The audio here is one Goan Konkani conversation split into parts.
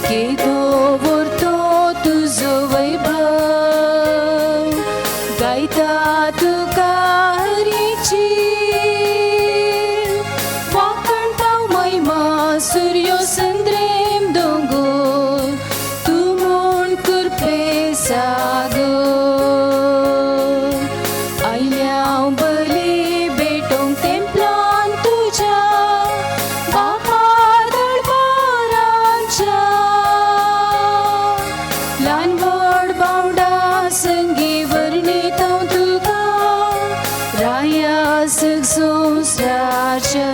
केदो व्हरतो तुजो वैभव गायता तुका हरीची वाखणता महिमा सूर्यो संद्रेम दोंगोर तूं म्हूण कृपे सागर आयल्या हांव बली भेटोवंक तेंपलान तुज्या बापा दरबाराच्या ल्हान व्हड बावडा संगी वर्णीत हांव तुका राया संवसाराच्या.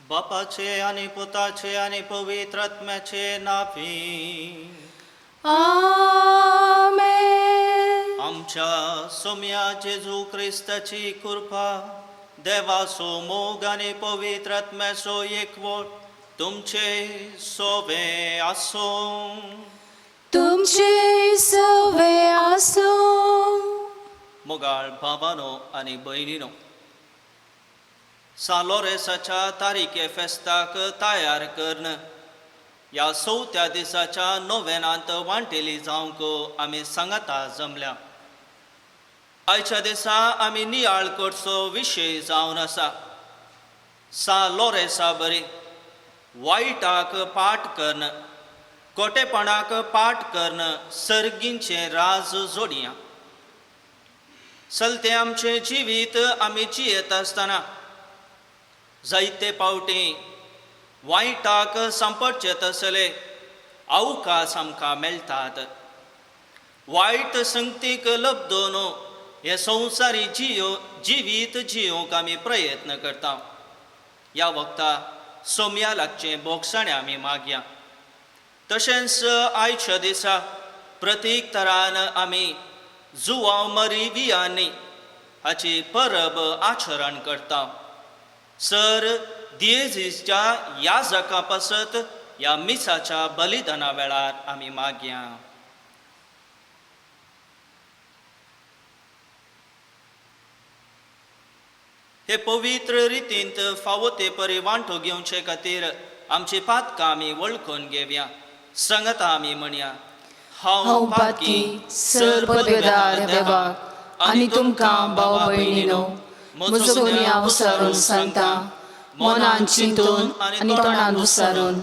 बापाचे आनी पुताचे आनी पवित्र आत्म्याचे नांवी. आमेन. आमच्या सोम्या जेजू क्रिस्ताची कृपा, देवाचो मोग आनी पवित्र आत्म्याचो एकवट तुमचे सोवे आसूं. तुमचे सवे आसूं. मोगाळ भावानो आनी भयणीनो, सान लोरेसाच्या तारीखे फेस्ताक तयार करन ह्या चवथ्या दिसाच्या नोवेनांत वांटेली जावंक आमी सांगाता जमल्या. आयच्या दिसा आमी नियाळ करचो विशय जावन आसा सा लोरेसा बरी वायटाक पाठ करन, खोटेपणाक पाठ करन सर्गींचें राज जोडया. चलतें आमचें जिवीत आमी जियेत आसतना जायते पावटी वायटाक सांपडचे तसले अवकाश आमकां मेळटात. वायट संगतीक लब्दोन हे संवसारी जियो जिवीत जियोवंक आमी प्रयत्न करता. ह्या वखता सोम्या लागचें बोगसाणें आमी मागया. तशेंच आयच्या दिसा प्रतीक तरान आमी जुवांव मरी वियानी हाची परब आचरण करता. सर दियेजीच्या याजका पासत ह्या मिसाच्या बलिदाना वेळार आमी मागया. हे पवित्र रितींत फावो ते परी वांटो घेवचे खातीर आमची पातकां आमी वळखून घेवया. संगता आमी म्हणया. हांव पातकी सर पदवेदार देवाक आनी तुमकां भाव भयणीनो म्हजो गुन्यांव विसरून सांगता. मनान चिंतून आनी तोंडान विसरून,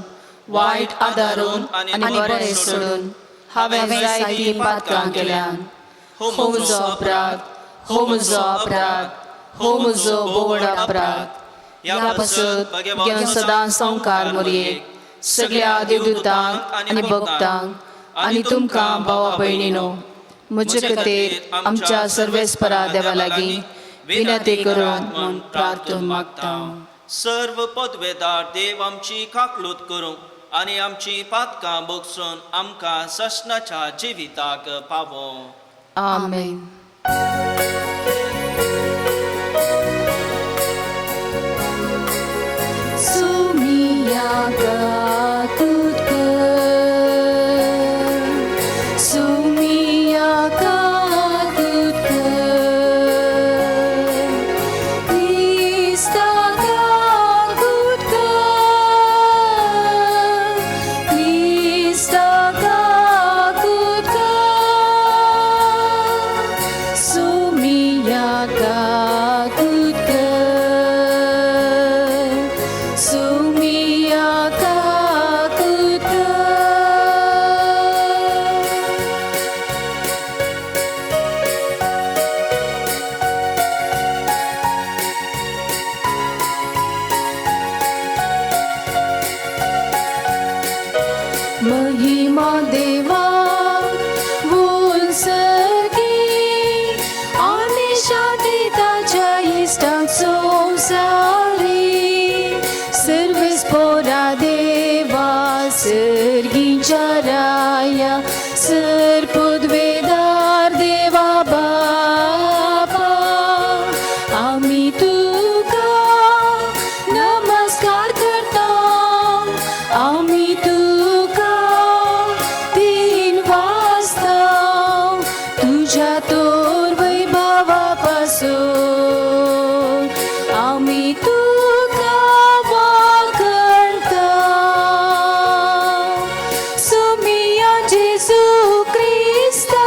वायट आदारून आनी बरें सोडून हांवें जायतीं पातकां केल्यान. हो म्हजो अपराध, हो म्हजो अपराध, हो म्हजो बोवड अपराध. ह्या पासत घेवन सदां संवकार मोरयेक, सगळ्या देवदूतांक आनी भक्तांक आनी तुमकां भावा भयणीनो म्हजे खातीर आमच्या सर्वेस्परा देवा लागीं विनंती करून म्हूण प्रार्थून मागता. सर्व पदवेदार देव आमची काकलूत करूं आनी आमची पातकां बोगसून आमकां ससनाच्या जिविताक पावो. आमेन. सुमिया काकूत कर, सुमिया काकूत कर, क्रिस्ता काकूत कर, क्रिस्ता काकूत कर, सुमिया काकूत कर, सुमिया काकूत कर. महिमा देवा उंचगी आनी शांती ताच्या इश्टांक संवसारी. सर्वेस्पोरा देवा सर्गीच्या राया सर पदवेदार देवा बापा आमी तुका नमस्कार करता. आमी तुका तीन वाजता तुज्या तोर वैभवा पासून. आमी तुका वाखणता. सुमिया जेजू क्रिस्ता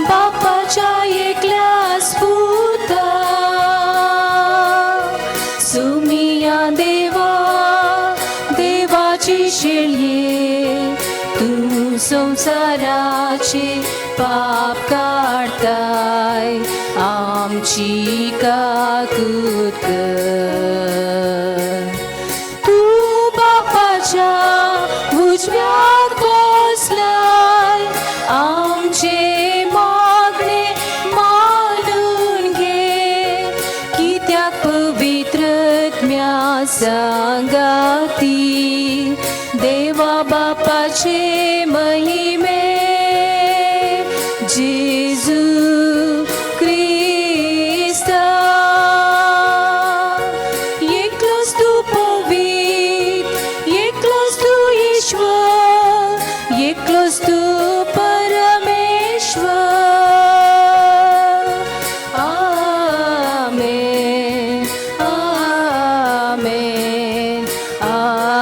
बापाच्या एकल्याच पुता सुमिया देवा देवाची शेळये तूं संवसाराचे पाप काडताय आमची काकूत कर. तूं बापाच्या उजव्याक बसलाय आमचे मागणे मानून घे कित्याक पवित्रत्म्या सांगाती देवा बापाचे महिमे जेजू क्रिस्ता. एकलोच तूं पवित्र, एकलोच तूं ईश्वर, एकलोच तूं परमेश्वर. आमेन, आमेन, आमेन.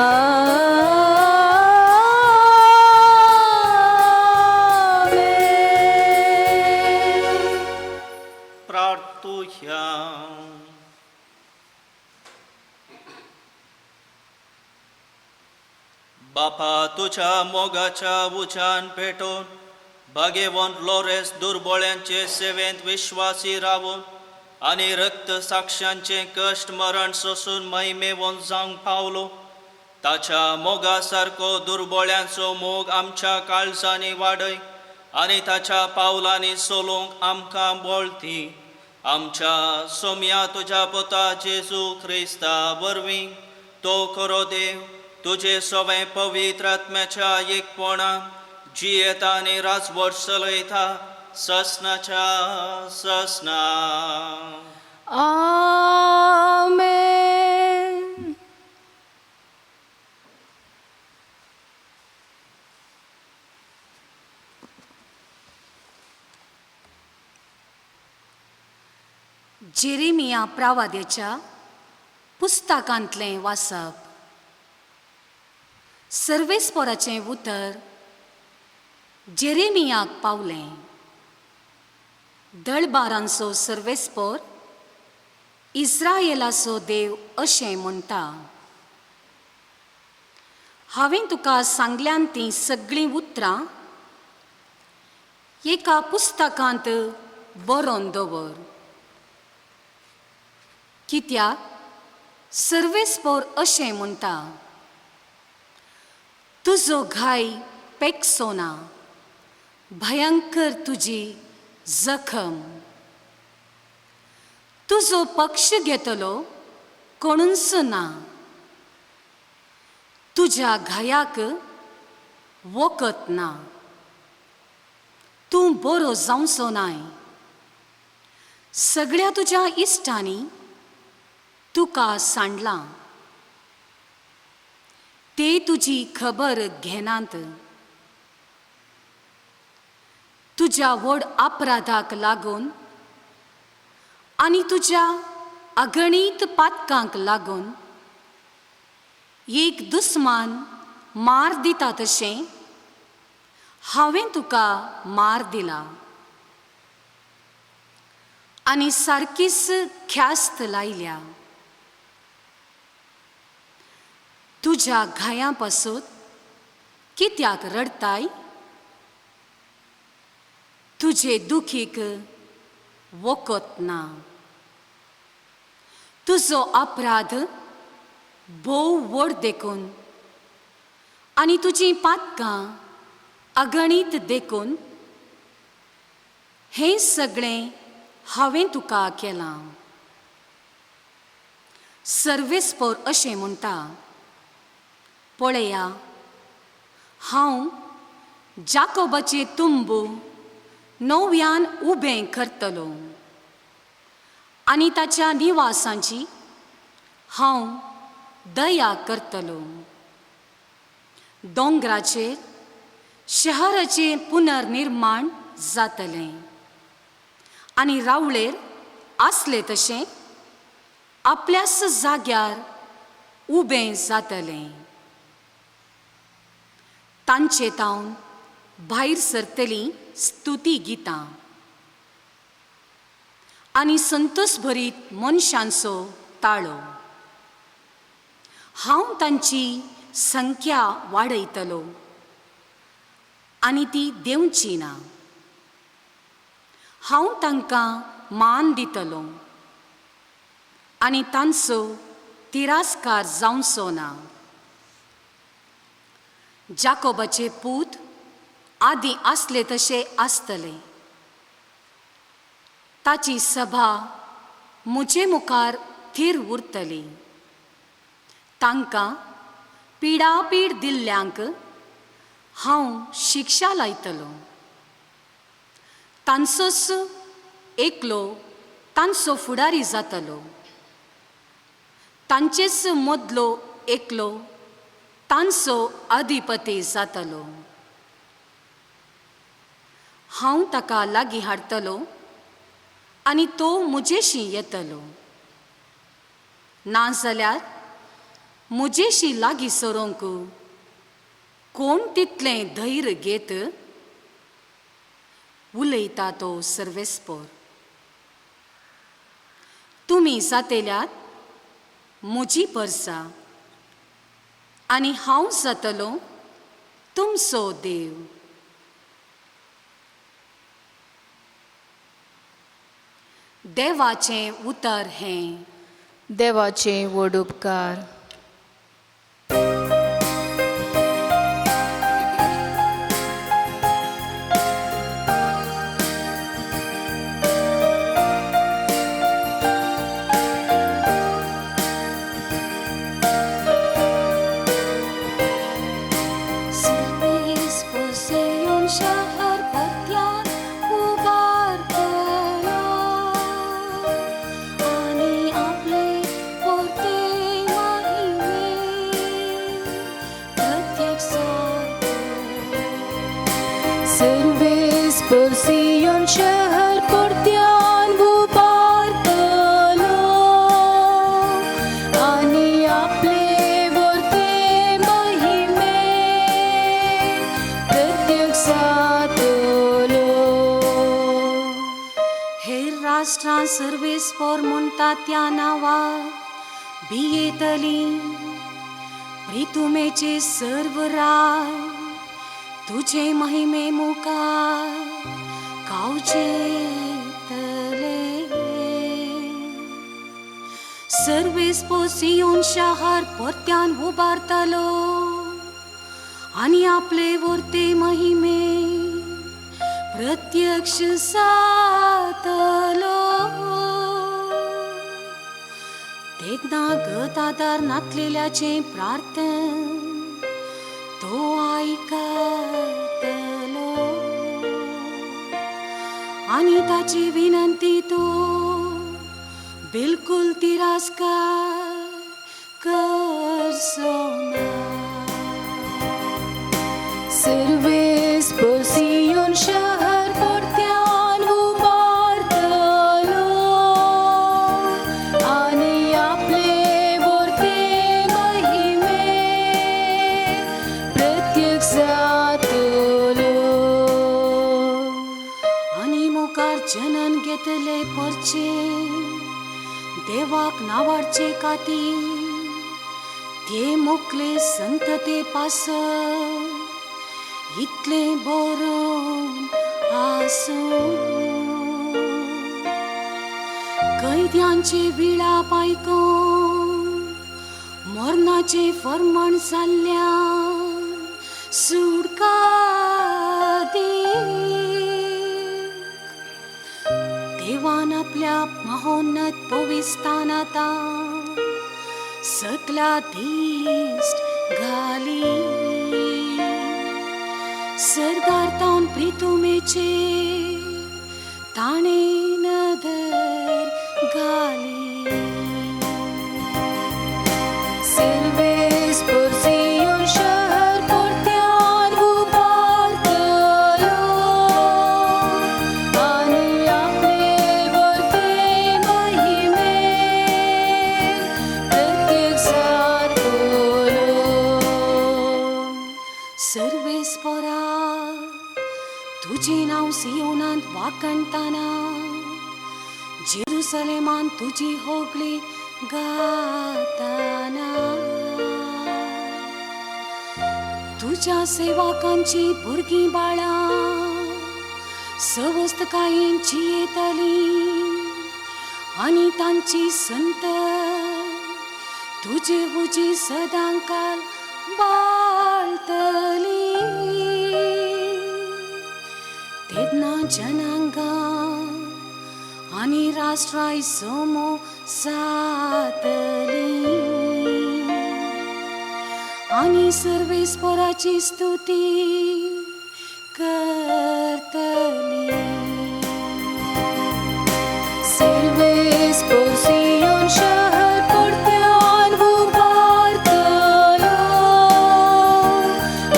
प्रार्थुया. बापा तुझ्या मोगाच्या उज्यान पेटोवन भागेवंत लोरेस दुर्बोळ्यांचे सेवेंत विश्वासी रावून आनी रक्त साक्षांचे कश्ट मरण सोसून महिमेवंत जावंक पावलो. ताच्या मोगा सारको दुर्बोळ्यांचो मोग आमच्या काळजांनी वाडय आनी ताच्या पावलांनी सोलूंक आमकां बळ दी. आमच्या सोम्या तुज्या पुता जेजू क्रिस्ता वरवीं, तो खरो देव तुजे सवें पवित्र आत्म्याच्या एकपणान जियेता आनी राजवट चलयता ससनाच्या ससना. आमेन. जेरेमिया प्रावाद्याच्या पुस्तकांतलें वाचप. सर्वेस्पोराचें उतर जेरेमियाक पावलें. दळबारांचो सर्वेस्पोर इस्रायलाचो देव अशें म्हणटा, हांवें तुका सांगल्यान तीं सगळीं उतरां एका पुस्तकांत बरोवन दवर. कित्याक सर्वेस्पोर अशें म्हणटा, तुजो घाय पेकसो ना, भयंकर तुजी जखम. तुजो पक्ष घेतलो कोणूच ना, तुज्या घायाक वखद ना, तूं बरो जावचो नाय. सगळ्या तुज्या इश्टांनी तुका सांडलां, ते तुजी खबर घेनात. तुज्या व्हड अपराधाक लागून आनी तुज्या अगणीत पातकांक लागून एक दुस्मान मार दिता तशें हांवें तुका मार दिला आनी सारकीच ख्यास्त लायल्या. तुज्या घायां पासून कित्याक रडताय? तुजे दुखीक वखद ना. तुजो अपराध भोव व्हड देखून आनी तुजीं पातकां अगणीत देखून हें सगळें हांवें तुका केलां. सर्वेस्पोर अशें म्हणटा, पळया हांव जाकोबाचें तुंबू नव्यान उबें करतलो आनी ताच्या निवासांची हांव दया करतलो. दोंगराचेर शहराचें पुनर्निर्माण जातलें आनी रावळेर आसले तशें आपल्याच जाग्यार उबें जातलें. तांचे तावन भायर सरतलीं स्तुती गितां आनी संतोष भरीत मनशांचो ताळो. हांव तांची संख्या वाडयतलो आनी ती देंवची ना. हांव तांकां मान दितलो आनी तांचो तिरस्कार जावचो ना. जाकोबाचे पूत आदीं आसले तशे आसतले. ताची सभा म्हजे मुखार थीर उरतली. तांकां पिडापीड दिल्ल्यांक हांव शिक्षा लायतलो. तांचोच एकलो तांचो फुडारी जातलो. तांचेच मदलो एकलो तांचो अधिपती जातलो. हांव ताका लागीं हाडटलो आनी तो म्हजेशी येतलो. नाजाल्यार म्हजेशी लागीं सरोंक कोण तितलें धैर्य घेत उलयता तो सर्वेस्पोर. तुमी जातेल्यात म्हजी परसा आनी हांव जातलो तुमचो देव. देवाचें उतर हें. देवाचे व्हड उपकार. सर्वेस पोरसियोन शहर परत्यान उबारतलो आनी आपले वर्ते महिमे प्रत्यक्ष जातलो. हेर राष्ट्रां सर्वेस्पोर म्हणटा त्या नांवा भियेतली. प्रितुमेचे सर्व राय तुझे महिमे मुखार कावचेतले. सर्वेस्पोर सियोन शहर परत्यान उबारतलो आनी आपले वर्ते महिमे प्रत्यक्ष जातलो. तेन्ना गत आदार नातलेल्याचें प्रार्थन तो आयकतलो आनी ताची विनंती तो बिलकुल तिरस्कार करचो ना. सर्वेस्पोर सियोन शहर परत्यान उबारतलो आनी आपले वर्ते महिमे प्रत्यक्ष जातलो. आनी मुखार जनन घेतले परचे देवाक नावाडचे खातीर ते मोकले संतते पासत इतलें बरोवन आसूं. कैद्यांचे विळाप आयकून मरणाचें फर्माण जाल्ल्यान सुटका दी. देवान आपल्या महोन्नत पविस्थानांत सगल्या दिश्ट घाली. सरदार तावन प्रितुमेचे ताणें नदर घाली. सर्वेस्पोर सियोन शहर परत्यान उबारतलो आनी आपले वर्ते वाकणताना जेरुसलेमान तुजी होगळी गाताना तुज्या सेवकांची भुरगीं बाळां सवस्तकायेन जियेतलीं आनी तांची संत तुजे हुजी सदांकाल बाळतली. तेन्ना जनांगां आनी राष्ट्राय सोमो जातली आनी सर्वेस्पराची स्तुती करतली. सर्वेस्पर सियोन शहर परत्यान उबारतलो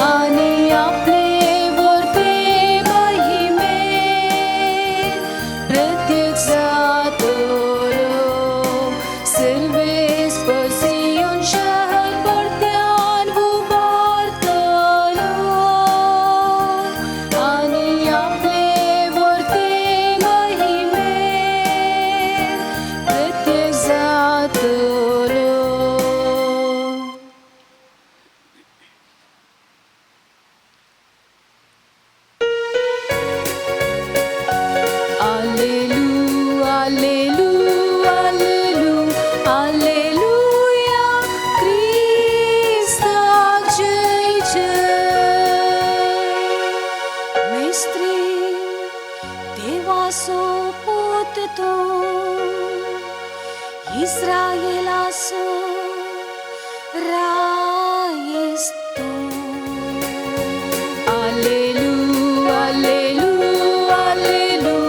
आनी आपले वर्ते महिमे प्रत्येक जातलो. सर्वेस्पर सियोन शहर परत्यान उबारतलो आनी आपले वर्ते महिमे प्रत्येक जातलो. Allelu, allelu, allelu, alleluia, क्रिस्ताक जय जय. मेस्त्री देवासो पूत तूं इस्रायेलासो रायस तूं. Allelu, allelu, allelu,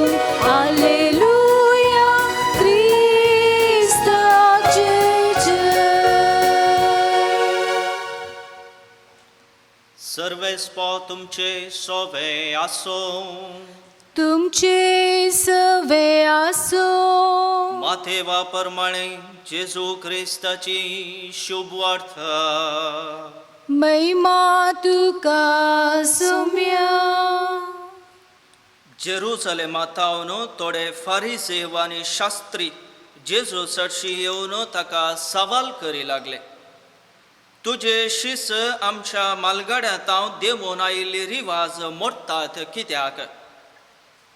alleluia, क्रिस्ताक जय जय. सर्वेस्पो तुमचे सोवे आसो. तुमचे सवे आसो. माथेवा प्रमाणे जेजू क्रिस्ताची शुभ वार्ता. महिमा तुका सोम्या. जेरुसलेमा थावन थोडे फारिसेव आनी शास्त्री जेजू सरशी येवन ताका सवाल करी लागले, तुजे शिस आमच्या मालगाड्या तावन देंवोन आयिल्ली रिवाज मोडटात कित्याक?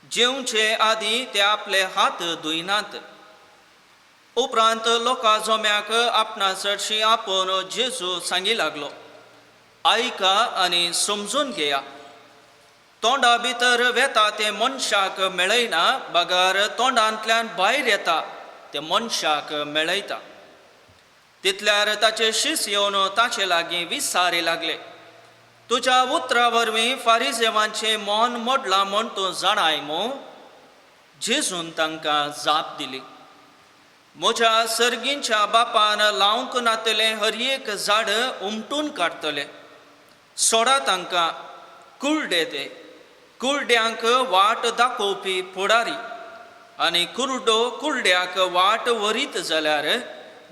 जेवचे आदीं ते आपले हात धुयनात. उपरांत लोकां जोम्याक आपणा सरशी आपोवन जेजू सांगी लागलो, आयका आनी समजून घेया. तोंडा भितर वेता तें मनशाक मेळयना, बगर तोंडांतल्यान भायर येता तें मनशाक मेळयता. तितल्यार ताचे शीस येवन ताचे लागीं विसारी लागले, तुज्या उतरा वरवीं फारिजेवांचें मन मोडलां म्हण तूं जाणाय मू? जेजून तांकां जाप दिली, म्हज्या सर्गींच्या बापान लावंक नातलें हर एक झाड उमटून काडटले. सोडा तांकां, कुर्डे ते, कुर्ड्यांक वाट दाखोवपी फुडारी. आनी कुर्डो कुर्ड्याक वाट व्हरीत जाल्यार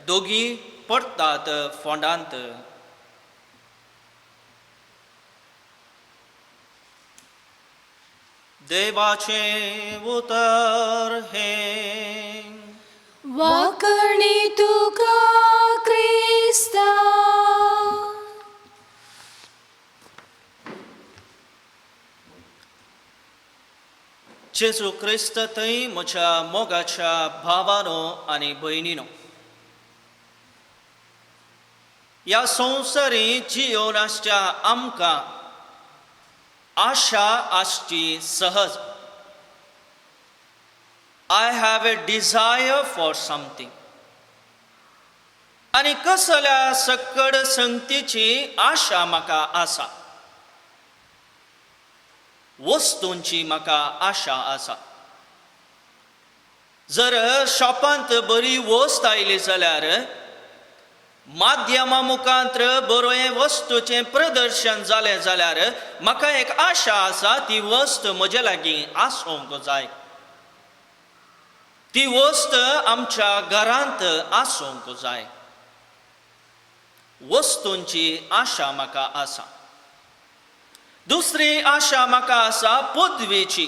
दोगी पडटात फोंडांत. देवाचें उतर हें. वाकणी तुका क्रिस्ता. जेजू क्रिस्त थंय म्हज्या मोगाच्या भावानो आनी भयणीनो, ह्या संवसारी जियोन आसच्या आमकां आशा आसची सहज. I have a desire for something. आनी कसल्या सकड संगतीची आशा म्हाका आसा, वस्तूंची म्हाका आशा आसा. जर शॉपांत बरी वस्त आयली जाल्यार, माध्यमा मुखांत्र बरें वस्तूचें प्रदर्शन जालें जाल्यार म्हाका एक आशा आसा, ती वस्त म्हजे लागीं आसूंक जाय, ती वस्त आमच्या घरांत आसूंक जाय. वस्तूंची आशा म्हाका आसा. दुसरी आशा म्हाका आसा पदवेची.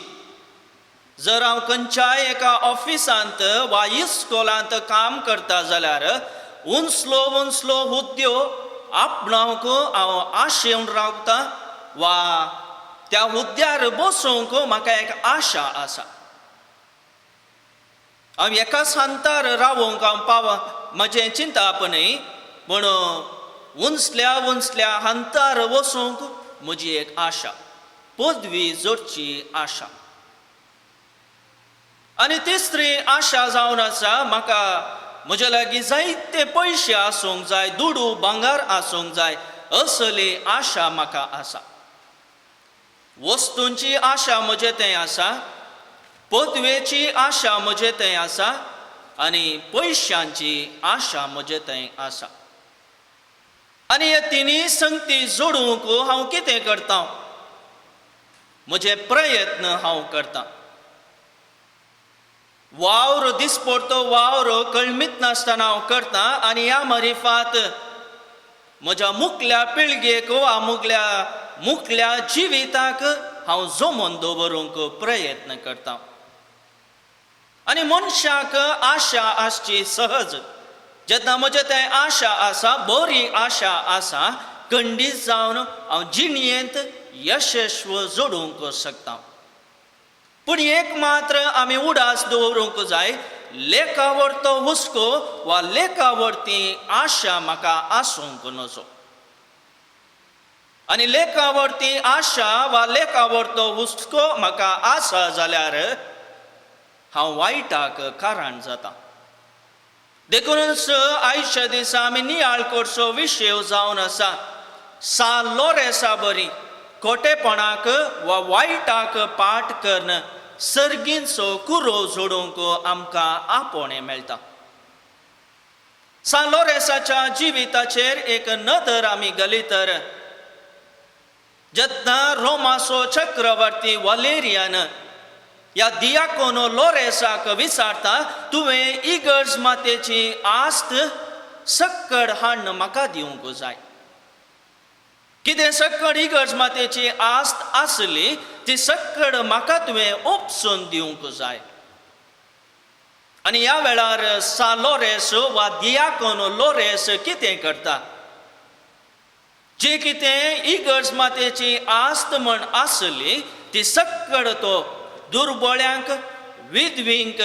जर हांव खंयच्याय एका ऑफिसांत वा इस्कोलांत काम करता जाल्यार उंचलो उंचलो हुद्द्यो आपणावंक हांव आशेवन रावता वा त्या हुद्द्यार बसोवंक म्हाका एक आशा आसा. हांव एका सांतार रावोंक हांव पाव म्हजें चिंताप न्हय, पूण उंचल्या उंचल्या हांतार वचूंक म्हजी एक आशा, पदवी जोडची आशा. आनी तिसरी आशा जावन आसा म्हाका म्हजे लागीं जायते पयशे आसूंक जाय, दुडू भांगर आसूंक जाय, असली आशा म्हाका आसा. वस्तूंची आशा म्हजे थंय आसा, पदवेची आशा म्हजे थंय आसा आनी पयशांची आशा म्हजे थंय आसा. आनी हे तिनूय संगती जोडूंक हांव कितें करता, म्हजे प्रयत्न हांव करता. वावर दिसपडतो वावर कळमीत नासतना हांव करता आनी ह्या मरिफात म्हज्या मुखल्या पिळगेक वा मुगल्या मुखल्या जिविताक हांव जमोवन दवरूंक प्रयत्न करता. आनी मनशाक आशा आसची सहज. जेन्ना म्हजें तें आशा आसा, बरी आशा आसा, खंडीत जावन हांव जिणयेंत यशस्व जोडूंक शकता. पूण एक मात्र आमी उडास दवरूंक जाय, लेखावरतो हुस्को वा लेखावरती आशा म्हाका आसूंक नजो. आनी लेखावरती आशा वा लेखावरतो हुस्को म्हाका आसा जाल्यार हांव वायटाक कारण जाता. देखूनच आयच्या दिसा आमी नियाळ करचो विशय जावन आसा सा लोरेसा बरी खोटेपणाक वा वायटाक पाठ करून सर्गींचो कुरो जोडूंक आमकां आपोवणें मेळटा. सा लोरेसाच्या जिविताचेर एक नदर आमी घाली तर जेन्ना रोमाचो चक्रवर्ती वलेरियान ह्या दियाकोनो लोरेसाक विचारता, तुवें इगर्ज मातेची आस्त सक्कड हाडून म्हाका दिवंक जाय. कितें सक्कड इगर्ज मातेची आस्त आसली ती सक्कड म्हाका तुवें उपसून दिवंक जाय. आनी ह्या वेळार सा लोरेस वा दियाकोनो लोरेस कितें करता, जी कितें इगर्ज मातेची आस्त म्हण आसली ती सक्कड तो दुर्बळ्यांक, विधवींक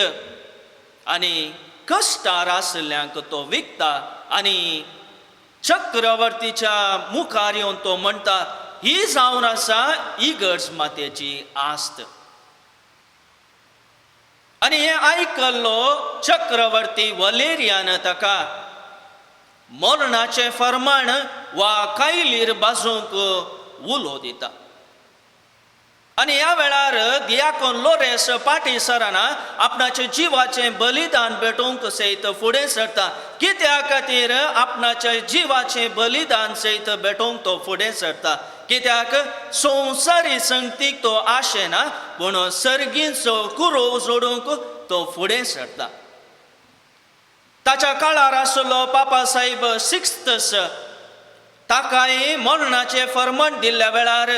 आनी कश्टार आशिल्ल्यांक तो विकता. आनी चक्रवर्तीच्या मुखार येवन तो म्हणटा, ही जावन आसा इगर्ज मातेची आस्त. आनी हें आयकल्लो चक्रवर्ती वलेरियान ताका मरणाचें फर्माण वा कायलीर बाजूंक उलो दिता. आनी ह्या वेळार दियाकोन लोरेस पाटी सरना, आपणाचे जिवाचें बलिदान भेटोवंक सयत फुडें सरता. कित्या खातीर आपणाच्या जिवाचें बलिदान सयत भेटोवंक तो फुडें सरता? कित्याक संवसारी संगतीक तो आशेना, पूण सर्गींचो कुरोव जोडूंक तो फुडें सरता. ताच्या काळार आशिल्लो पापा साहेब सिक्स्तस ताकाय मरणाचें फर्मण दिल्ल्या वेळार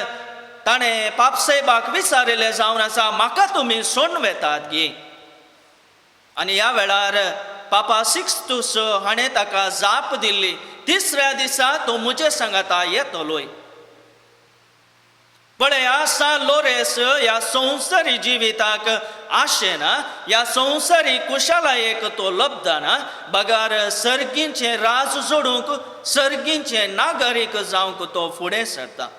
ताणें पापसाहेबाक विचारिल्लें जावन आसा, म्हाका तुमी सोडून वेतात गी? आनी ह्या वेळार पापा सिक्स्तूस हाणें ताका जाप दिल्ली, तिसऱ्या दिसा तूं म्हजे सांगाता येतलोय. पळया, सा लोरेस ह्या संवसारी जिविताक आशेना, ह्या संवसारी कुशालायेक तो लब्धना, बगार सर्गींचें राज जोडूंक, सर्गींचें नागरीक जावंक तो फुडें सरता.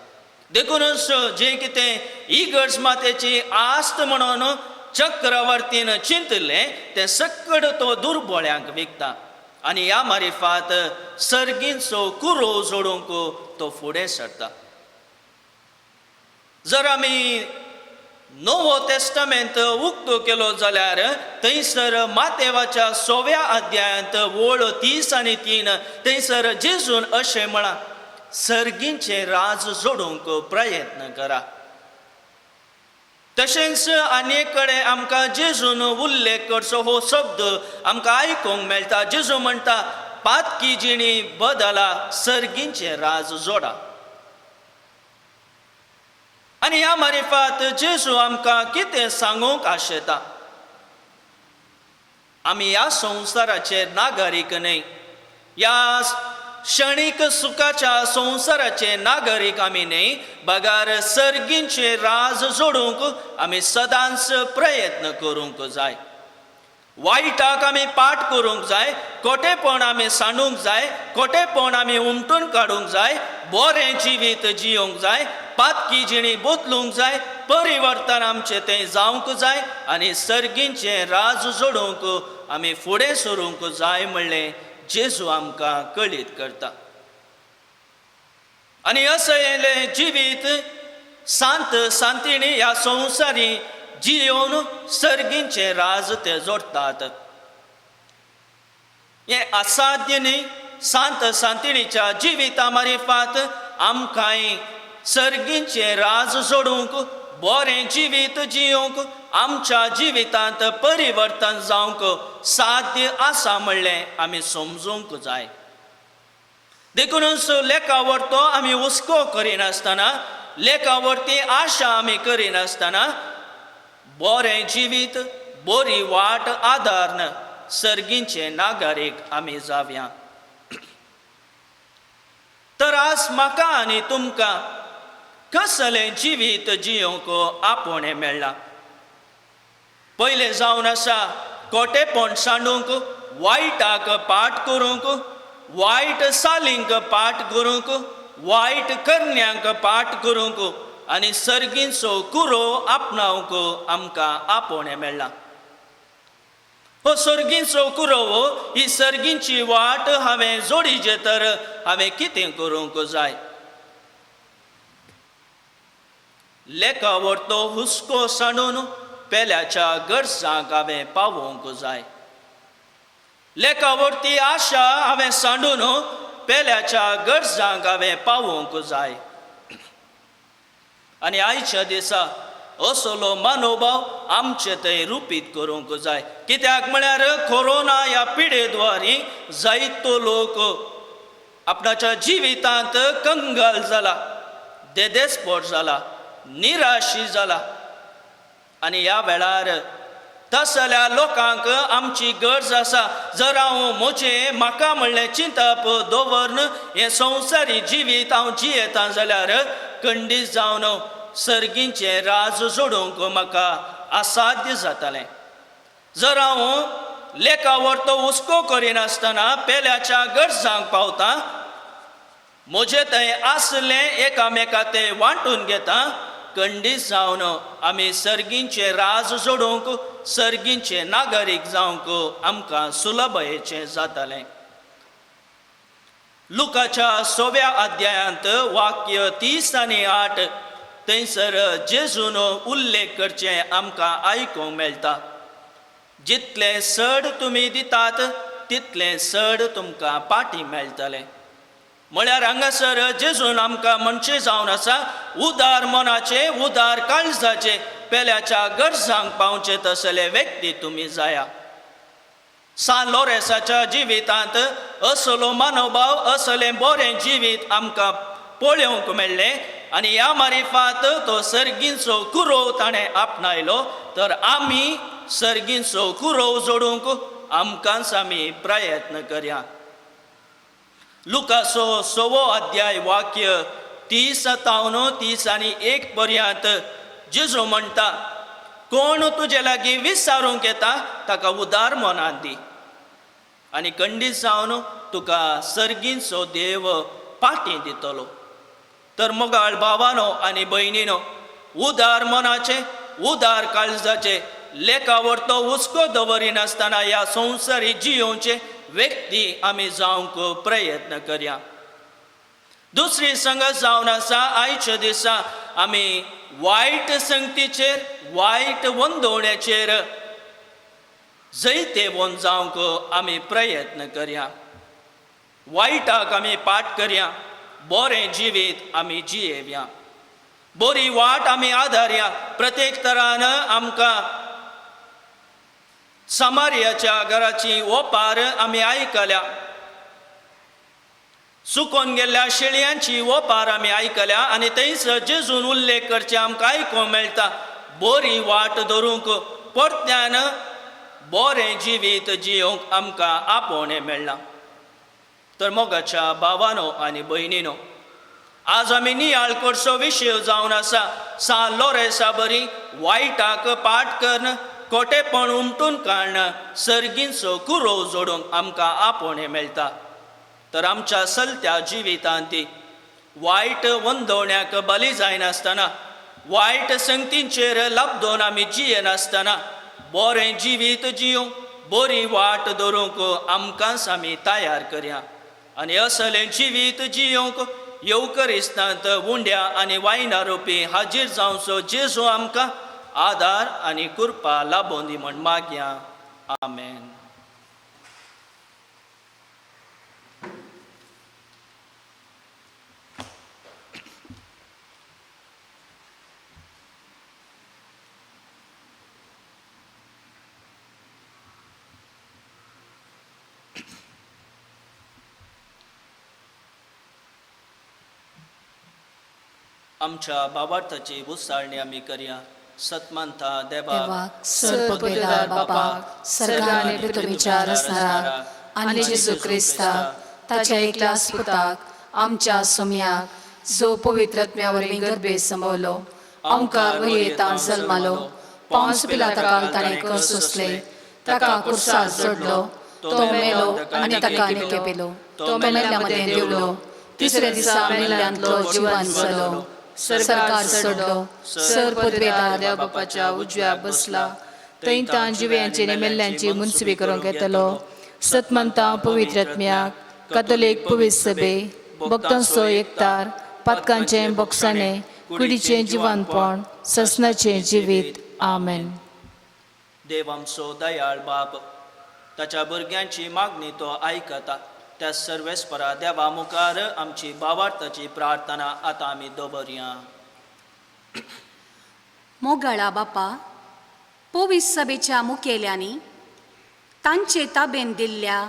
देखूनच जें कितें इगर्ज मातेची आस्त म्हणून चक्रवर्तीन चिंतलें तें सक्कड तो दुर्बळ्यांक विकता आनी ह्या मारिफात सर्गींचो कुरो जोडूंक तो फुडें सरता. जर आमी नवो तेस्तामेंत उक्तो केलो जाल्यार थंयसर मातेवाच्या 6व्या अध्यायांत वळ 30 आनी 3 थंयसर जेजून अशें म्हळां, सर्गींचें राज जोडूंक प्रयत्न करा. तशेंच आनी एक कडेन आमकां जेजून उल्लेख करचो हो शब्द आमकां आयकूंक मेळटा. जेजू म्हणटा, पातकी जिणी बदला, सर्गींचें राज जोडा. आनी ह्या मारिफात जेजू आमकां कितें सांगूंक आशेता? आमी ह्या संवसाराचे नागरीक न्हय, ह्या क्षणीक सुखाच्या संवसाराचे नागरीक आमी न्हय, बगार सर्गींचे राज जोडूंक आमी सदांच प्रयत्न करूंक जाय. वायटाक आमी पाठ करूंक जाय, खोटेपण आमी सांडूंक जाय, खोटेपण आमी उमटून काडूंक जाय, बरें जिवीत जियोंक जाय, पातकी जिणी बदलूंक जाय, परिवर्तन आमचें तें जावंक जाय आनी सर्गींचें राज जोडूंक आमी फुडें सरूंक जाय म्हणलें जेजू आमकां कळीत करता. आनी असलें जिवीत सांत सांतिणी ह्या संवसारी जियोवन सर्गींचें राज ते जोडटात. हें असाध्य न्ही. सांत सांतिणीच्या जिविता मारिफात आमकांय सर्गींचें राज जोडूंक, बरें जिवीत जियोवंक, आमच्या जिवितांत परिवर्तन जावंक साध्य आसा म्हणलें आमी समजूंक जाय. देखूनच लेखावरतो आमी हुस्को करिनासतना, लेखावरती आशा आमी करिनासतना बरें जिवीत, बरी वाट आदारन सर्गींचे नागरीक आमी जावया. तर आज म्हाका आनी तुमकां कसलें जिवीत जियोवंक आपोवणें मेळ्ळां? पयलें जावन आसा खोटेपण सांडूंक, वायटाक पाठ करूंक, वायट सालींक पाठ करूंक, वायट करण्यांक पाठ करूंक आनी सर्गींचो कुरो आपणावंक आमकां आपोवणें मेळ्ळां. हो सर्गींचो कुरोव, ही सर्गींची वाट हांवें जोडीचे तर हांवें कितें करूंक जाय? लेखावरतो हुस्को सांडून पेल्याच्या गरजांक हांवें पावोवंक जाय. लेखावरती आशा हांवें सांडून पेल्याच्या गरजांक हांवें पावोवंक जाय. आनी आयच्या दिसा असलो मनोभाव आमचे थंय रुपीत करूंक जाय. कित्याक म्हळ्यार कोरोना ह्या पिडेद्वारी जायतो लोक आपणाच्या जिवितांत कंगाल जाला, देदेस्पोट जाला, निराशी जाला. आनी ह्या वेळार तसल्या लोकांक आमची गरज आसा. जर हांव म्हजें म्हाका म्हणलें चिंतप दवरन हें संवसारी जिवीत हांव जियेता जाल्यार खंडीत जावन सर्गींचें राज जोडूंक म्हाका असाध्य जातलें. जर हांव लेखावरतो हुस्को करिनासतना पेल्याच्या गरजांक पावता, म्हजें थंय आसलें एकामेका तें वांटून घेता, खंडीत जावन आमी सर्गींचें राज जोडूंक, सर्गींचे नागरीक जावंक आमकां सुलभयेचें जातलें. लुकाच्या 6व्या अध्यायांत वाक्य 30 आनी 8 थंयसर जेजून उल्लेख करचें आमकां आयकूंक मेळटा. जितलें चड तुमी दितात तितलें चड तुमकां पाटी मेळटलें. म्हळ्यार हांगासर जेजून आमकां म्हणचें जावन आसा, उदार मनाचे, उदार काळजाचे, पेल्याच्या गरजांक पावचे तसले व्यक्ती तुमी जाया. सान लोरेसाच्या जिवितांत असलो मनोभाव, असलें बरें जिवीत आमकां पळोवंक मेळ्ळें आनी ह्या मारिफात तो सर्गींचो कुरोव ताणें आपणायलो. तर आमी सर्गींचो कुरोव जोडूंक आमकांच आमी प्रयत्न करया. लुकासो 6वो अध्याय वाक्य 30 30 आनी 1 पर्यंत जेजू म्हणटा, कोण तुजे लागीं विचारूंक येता ताका उदार मनान दी आनी खंडीत जावन तुका सर्गींचो देव पाटी दितलो. तर मोगाळ भावानो आनी भयणीनो, उदार मनाचे, उदार काळजाचे, लेखावरतो हुस्को दवरिनासतना ह्या संवसारी जियोवचे व्यक्ती आमी जावंक प्रयत्न करया. दुसरी संगत जावन आसा, आयच्या दिसा आमी वायट संगतीचेर, वायट वंदवण्याचेर जैतेवन जावंक आमी प्रयत्न करया. वायटाक आमी पाठ करया, बरें जिवीत आमी जियेवया, बरी वाट आमी आदारया. प्रत्येक तरान आमकां समारियाच्या घराची ओपार आमी आयकल्या. चुकोन गेल्ल्या शेळयांची ओपार आमी आयकल्या आनी थंयसर जेजून उल्लेख करचे आमकां आयकूंक मेळटा, बरी वाट धरूंक परत्यान बरें जिवीत जियोवंक आमकां आपोवणें मेळ्ळां। तर मोगाच्या भावानो आनी भयणीनो, आज आमी नियाळ करचो विशय जावन आसा सान लोरेसा बरी वायटाक पाट करून खोटेपण उमटून काडून सर्गींचो कुरोव जोडूंक आमकां आपोवणें मेळटा। तर आमच्या चलत्या जिवितांत ती वायट वंदवण्याक बली जायनासतना, वायट संगतींचेर लब्दोन आमी जियेनासतना बरें जिवीत जियोवंक, बरी वाट धरूंक आमकांच आमी तयार करया आनी असलें जिवीत जियोवंक येवकरिस्तांत उंड्या आनी वायना रुपी हाजीर जावचो जेजू आमकां आदार आनी कृपा लाबोवन दी म्हण मागया। आमेन। आमच्या बाबार्थाची उसाळणी आमी करया। सतमानता देवाक, सर्वपदवीधर बापाक, सर्गाने पृथ्वीच्या रचणाराक आनी जेजू क्रिस्ताक ताच्या एकल्याच पुताक आमच्या सोम्याक, जो पवित्र आत्म्या वरवीं गर्भे संभवलो, आमकां वयेता जल्मालो, पावस पिलाता ताणें कर सोंसले, ताका कुर्सार जोडलो, तो मेलो आनी ताका निकेपेलो, तो मेल्ल्या मदें देवलो, तिसऱ्या दिसा मेल्ल्यांतलो जिवान जालो, सरकार सोडलो, सर पदवेदार देव बापाच्या उजव्या बसला, थंय तां जिव्यांची आनी मेल्ल्यांची मुनसुबी करूंक येतलो। सतमंता पवित्र आत्म्याक, कथोलीक पवित्र सभे, भक्तांचो एकतार, पातकांचें बोगसाणें, कुडीचें जिवानपण, ससनाचें जिवीत। आमेन। देव आमचो दयाळ बाप, ताच्या भुरग्यांची मागणी तो आयकता। त्या सर्वेस्परा देवा मुखार आमची बावार्थाची प्रार्थना आतां आमी दवरया। मोगाळा बापा, पवित्र सभेच्या मुखेल्यांनी तांचे ताबेन दिल्ल्या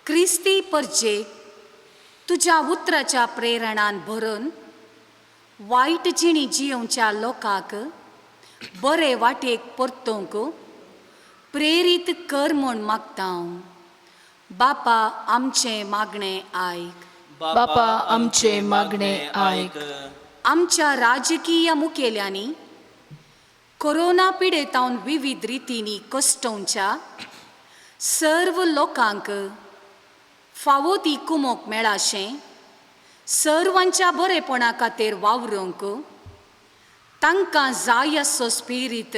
क्रिस्ती परजेक तुज्या उतराच्या प्रेरणान भरून वायट जिणी जियोवच्या लोकांक बरे वाटेक परतोवंक प्रेरीत कर म्हूण मागता हांव। बापा आमचें मागणें आयक। बापा आमचें मागणें आयक। आमच्या राजकीय मुखेल्यांनी कोरोना पिडेतावन विविध रितींनी कश्टोवच्या सर्व लोकांक फावो ती कुमोक मेळाशें सर्वांच्या बरेपणा खातीर वावरूंक तांकां जाय असो स्पिरीत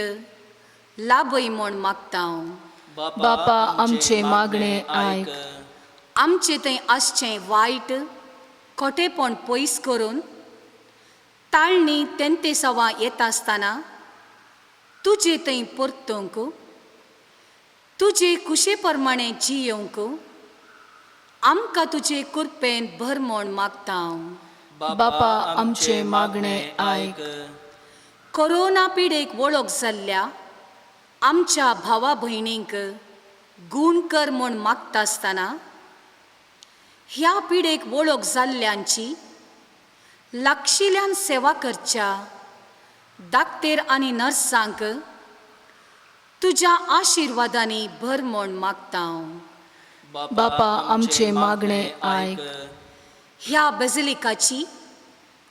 लाभय म्हूण मागता हांव। बापा आमचें मागणें आयक। आमचें थंय आसचें वायट खोटेपण पयस करून ताळणी तेंतेसांवां येता आसतना तुजे थंय परतूंक, तुजे कुशे प्रमाणें जियोवंक आमकां तुजे कृपेन भर म्हूण मागता हांव। बापा आमचें मागणें आयक। कोरोना पिडेक वळख जाल्ल्या आमच्या भावा भयणींक गूण कर म्हूण मागता आसतना ह्या पिडेक वळख जाल्ल्यांची लागशिल्ल्यान सेवा करच्या दाक्तेर आनी नर्सांक तुज्या आशिर्वादांनी भर म्हूण मागता हांव। बापा आमचें मागणें आयक। ह्या बेजिलिकाची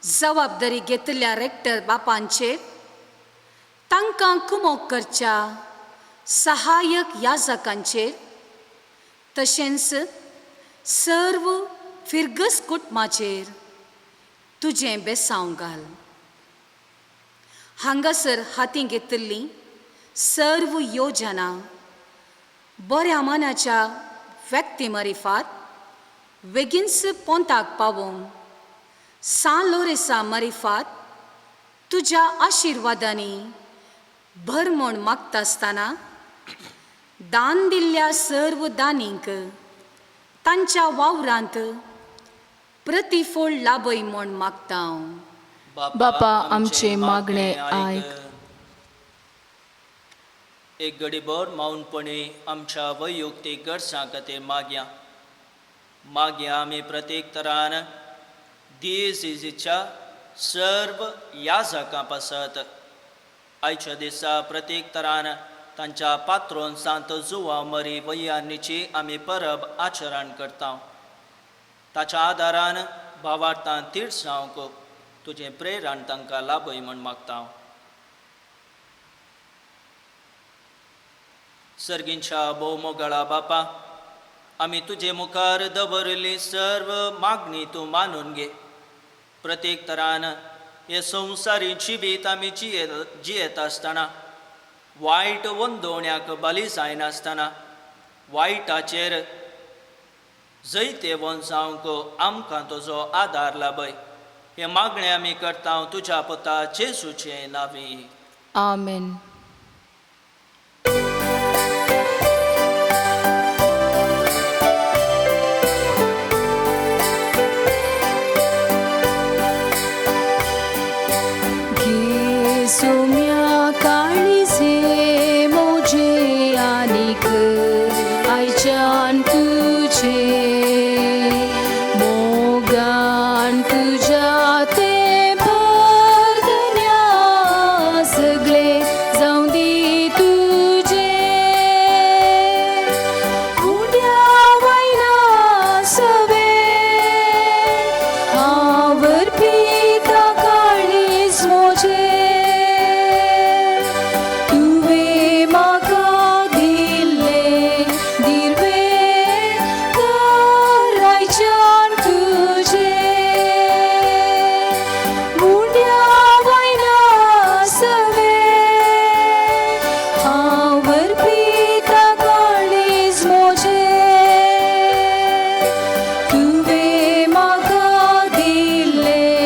जबाबदारी घेतल्या रेक्टर बापांचेर तांकां कुमोक करच्या सहायक याजकांचेर तशेंच सर्व फिरगस कुटुंबाचेर तुजें बेसांव घाल। हांगासर हातीं घेतिल्ली सर्व योजना बऱ्या मनाच्या व्यक्ती मारिफात बेगीनच पोंताक पावोवंक सान लोरेसा मारिफात तुज्या आशिर्वादांनी भर म्हूण मागता आसतना दान दिल्ल्या सर्व दानींक तांच्या वावरांत प्रतिफळ लाभय म्हूण मागता हांव। बापा आमचें मागणें आयक। एक घडीभर मौनपणी आमच्या वैयक्तीक गरजां खातीर मागया। मागीर आमी प्रत्येक तरान दियेजीच्या सर्व याजकां पासत आयच्या दिसा प्रत्येक तरान तांच्या पात्रोन सांत जुवा मरी वैयानीची आमी परब आचरण करता. ताच्या आदारान भावार्थान तिळसावंक तुजें प्रेरण तांकां लाभय म्हूण मागता. सर्गींच्या भोवमोगाळा बापा, आमी तुजे मुखार दवरिल्ली सर्व मागणी तूं मानून घे. प्रत्येक तरान हे संवसारी जिवीत आमी जियेत आसतना वायट वंदोवण्याक बली जायनासतना वायटाचेर जैतेवंत जावंक आमकां तुजो आदार लाभय. हे मागणें आमी करता तुज्या पुता जेजूचे नांवी. आमेन. सोम्या काळीजे मोजे आनीक आयच्यान तुजे मोगान तुज्या ते भरदन्या सगळे जावं दी तुजे उड्या वयला सवे हांव अर्पिता काळीज मोजे तुवें म्हाका दिल्लें दिर्वें करायच्यान तुजें उड्या वयला सवे हांव अर्पिता काळीज मोजे तुवें म्हाका दिल्लें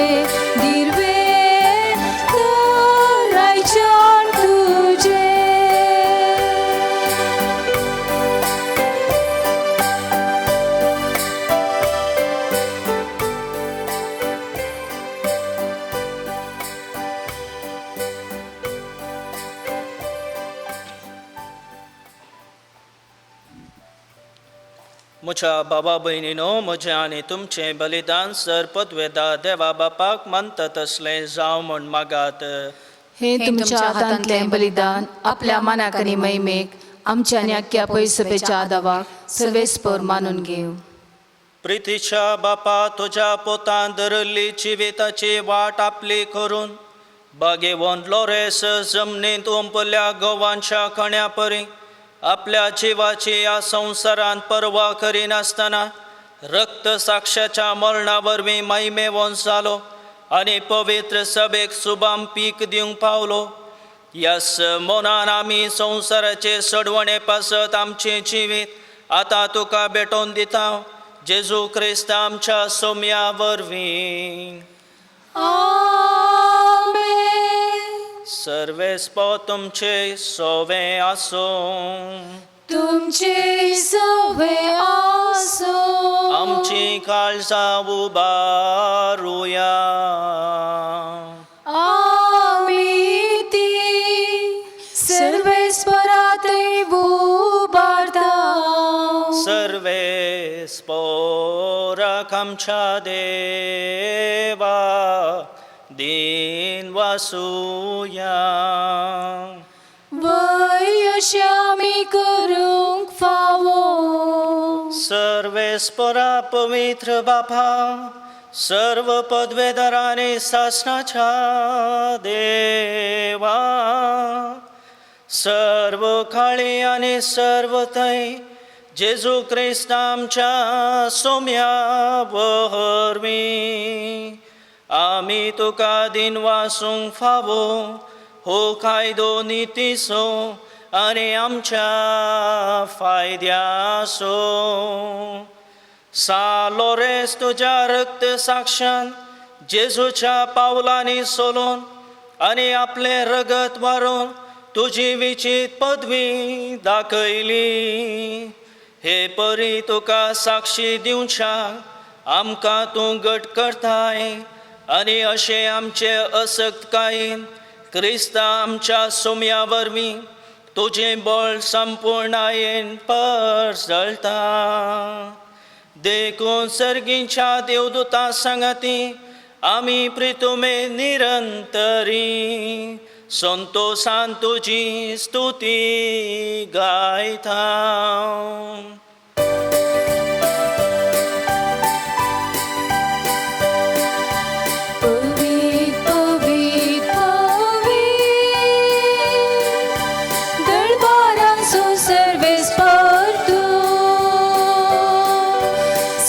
दिर्वें करायच्यान तुजें. म्हज्या बाबा भयणीनो, म्हजें आनी तुमचें बलिदान सर पदवेदा देवा बापाक मानता तसलें जावं म्हूण मागात. हे तुमच्या हातांतलें बलिदान आपल्या मनाक आनी महिमेक आमच्या आनी आख्ख्या पयसपेच्या आदावाक सर्वेस्पर मानून घेवं. प्रितीच्या बापा, तुज्या पोतान धरिल्ली जिविताची वाट आपली करून बागेवन लोरेस जमनींत ओंपल्या गवांच्या कण्या परी आपल्या जिवाची ह्या संवसारांत पर्वा करिनासतना रक्त साक्षाच्या मरणा वरवीं महिमेवंत जालो आनी पवित्र सभेक सुबाम पीक दिवंक पावलो. यस मोनान आमी संवसाराचे सडवणे पासत आमचें जिवीत आतां तुका भेटोवन दिता जेजू क्रिस्त आमच्या सोम्या वरवीं. आमेन. सर्वेस्पो तुमचे सोवे आसूं. तुमचे सवे आसो. आमची काळजां उबारुया. आमी ती सर्वेस्पराते उबारता. सर्वेस्पोराक आमच्या देवा दीन वासुया. वय अशें आमी करूंक फावो. सर्वेस्परा पवित्र बापा, सर्व पदवेदारांनी सासणाच्या देवा, सर्व काळी आनी सर्व थंय जेजू क्रिस्त आमच्या सोम्या वरवीं आमी तुका दिनवासूंक फावो हो कायदो नितीचो आनी आमच्या फायद्याचो. सा लोरेस तुज्या रक्त साक्षान जेजूच्या पावलांनी सोलून आनी आपलें रगत वारोवन तुजी विचीत पदवी दाखयली. हे परी तुका साक्षी दिवच्याक आमकां तूं घट करताय आनी अशें आमचे असक्तकायेन क्रिस्ता आमच्या सोम्या वरवीं तुजें बळ संपुर्णायेन परजळटा. देखून सर्गींच्या देवदूता सांगाती आमी प्रितुमे निरंतरी संतोसान तुजी स्तुती गायता. पवीत पवीत पवीत दरबारांचो सर्वेस्पर तूं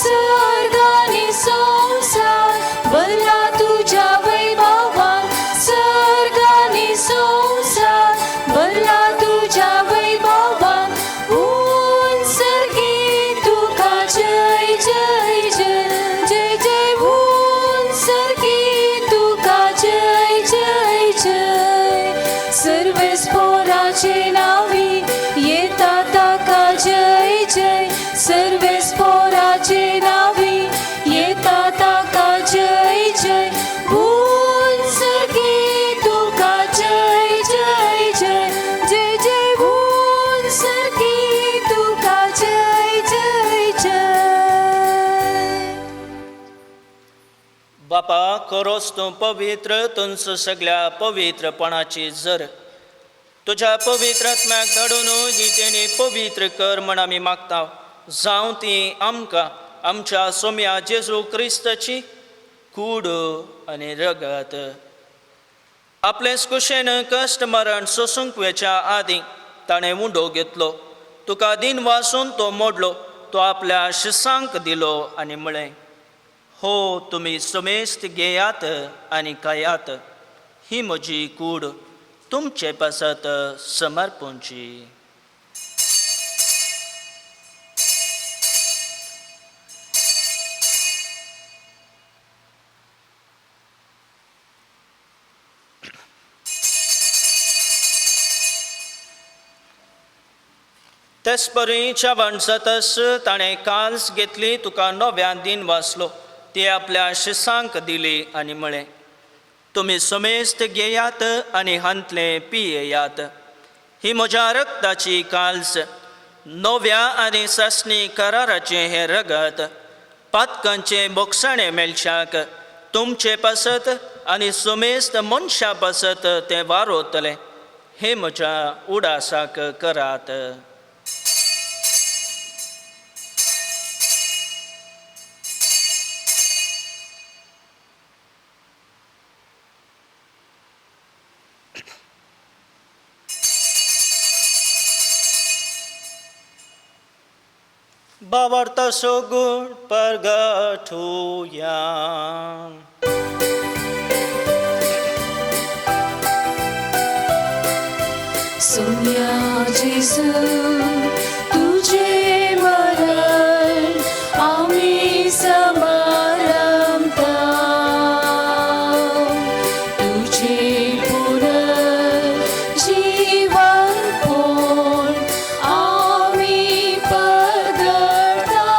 सर्ग आनी संवसार भरला तुज्या वैभवान सर्ग आनी संवसार भरला तुज्या वैभवान उंच सर्गी तुका जय जय जय जय जय उंच सर्गी तुका जय जय जय सर्वेस्पोराचे नावी येता ताका जय जय सर्वेस्पोराचे नावी येता ताका जय जय उंच सर्गी तुका जय जय जय जय जय उंच सर्गी तुका जय जय जय. बापा खरोच तूं पवित्र तुमचो सगळ्या पवित्रपणाची जर तुज्या पवित्र आत्म्याक धाडून ही तेणी पवित्र कर म्हण आमी मागता. जावं ती आमकां आमच्या सोम्या जेजू क्रिस्ताची कूड आनी रगत. आपलेच कुशेन कश्ट मरण सोसूंक वेच्या आदीं ताणें उंडो घेतलो, तुका दिन वासून तो मोडलो, तो आपल्या शिसांक दिलो आनी म्हळें, हो तुमी समेस्त घेयात आनी खायात, ही म्हजी कूड तुमचे पासत समर्पणची. तेच परी जेवण जातस ताणें काल्स घेतली, तुका नव्यान दिन वाचलो, ती आपल्या शिसांक दिली आनी म्हळें, तुमी समेस्त घेयात आनी हांतलें पियेयात, ही म्हज्या रक्ताची काल्स, नव्या आनी सासणी कराराचें हें रगत, पातकांचें बोगसाणें मेळशाक तुमचे पासत आनी समेस्त मनशां पासत तें वारोतलें. हें म्हज्या उडासाक करात. बावर्तासो गुण परगठुया. सोम्या जेजू तुझे मरण आम्ही समारंभता, तुझे पुनर्जीवन कोण आम्ही परगटा,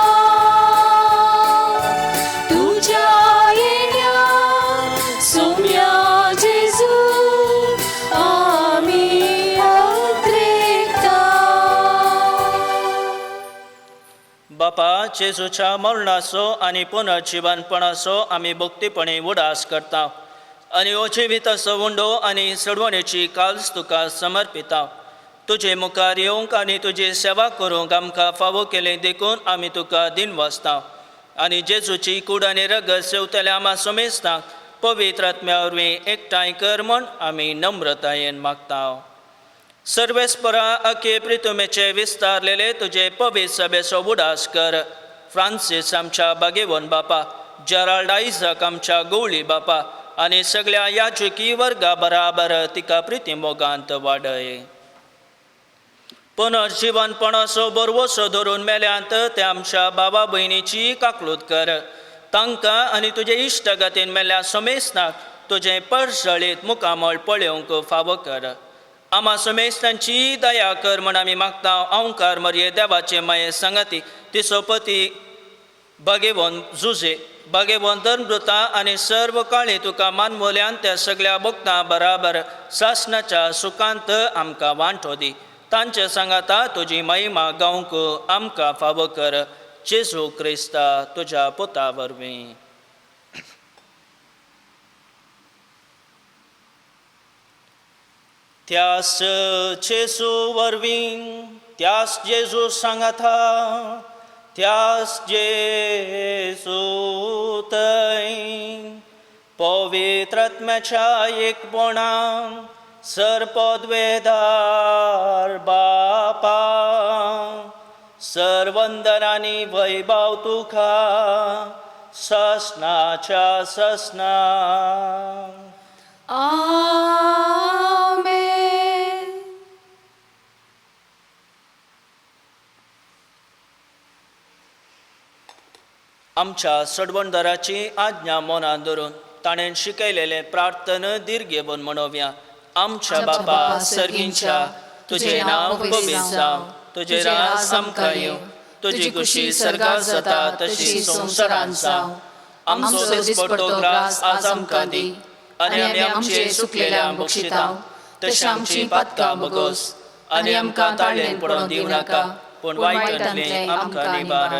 तुझ्या येण्या सोम्या जेजू आम्ही अद्रेकता. बापा, जेजूच्या मरणाचो आनी पुनर्जिवनपणाचो आमी भक्तीपणी उडास करता आनी हो जिविताचो उंडो आनी सडवणेची काल्स तुका समर्पिता. तुजे मुखार येवंक आनी तुजी सेवा करूंक आमकां फावो केलें देखून आमी तुका दिन वाचता आनी जेजूची कूड आनी रगत सेवतल्या आमा समेस्तांक पवित्र आत्म्या वरवीं एकठांय कर म्हूण आमी नम्रतायेन मागता. सर्वेस्परा अखे प्रितुमेचे विस्तारलेले तुजे पवित्र सभेचो उडास कर. फ्रांसीस आमच्या बागेवन बापा, जेराल्ड आयझक आमच्या गवळी बापा आनी सगळ्या याजकी वर्गा बराबर तिका प्रिती मोगांत वाडय. पुनर्जिवनपणाचो बरवसो धरून मेल्यांत ते आमच्या बाबा भयणीची काकलूत कर. तांकां आनी तुजे इश्टगतीन मेल्ल्या समेस्तांक तुजें परजळीत मुखामळ पळोवंक फावो कर. आमा समेस्तांची दया कर म्हण आमी मागता. ओंकार मरये देवाचे माये सांगाती तिचो पती बागेवन जुजे बागेवन धर्मृता आनी सर्व काळी तुका मानवल्यान त्या सगळ्या भक्तां बराबर सासणाच्या सुखांत आमकां वांटो दी. तांचे सांगाता तुजी महिमा गावंक आमकां फावो कर. जेजू क्रिस्ता तुज्या पुता वरवीं. त्यास जेजू वरवीं, त्यास जेजू सांगाता, त्यास जेजू थंय पवित्र आत्म्याच्या एकपणान सरपदवेदार बापा सरवंदन आनी वैभव तुका ससनाच्या ससना. आमेन. आमच्या सडवणदाराची आज्ञा मनान धरून ताणें शिकयलेलें प्रार्थना दीर्घेवन म्हणोवया. आमच्या बापा सर्गींच्या, तुजें नांव पवित्र जावं, तुजें राज आमकां येवं, तुजी खुशी सर्गात जाता तशी संवसारांत जावं. आमचो दिसपडतो ग्रास आज आमकां दी आनी आमी आमचे सुकलेल्या बक्षिता तशें आमची पातकां बगोस आनी आमकां ताळेन पडोवन दिवं नाका, पूण वायटांतलें आमकां निवार.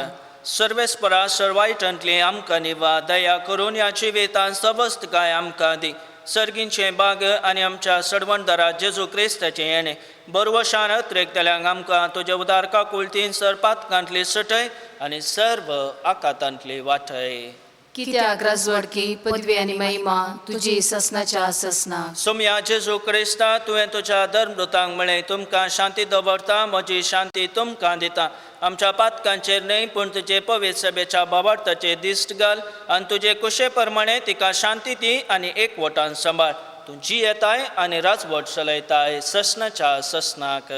सर्वेस्परा सर्वायटांतलें आमकां निवा. दया करून ह्या जिवितांत सवस्तकाय आमकां दी. सर्गींचें बाग आनी आमच्या सडवणदारा जेजू क्रिस्ताचें येणें बरवशान अत्रेकतल्यांक आमकां तुज्या उदार काकुळतीन सर पातकांतली सटय आनी सर्व आकातांतली वाटय. कित्याक राजवडकी पदवी आनी महिमा तुजी ससनाच्या ससना. सोमया जेजू क्रिस्ता, तुवें तुज्या धर्मदूतांक म्हळें, तुमकां शांती दवरता, म्हजी शांती तुमकां दिता. आमच्या पातकांचेर न्हय पूण तुजे पवित्र सभेच्या बाबार्थाचेर दिश्ट घाल आनी तुजे कुशे प्रमाणे तिका शांती दी आनी एकवटान सांबाळ. तूं जियेताय आनी राजवट चलयताय ससनाच्या ससनाक.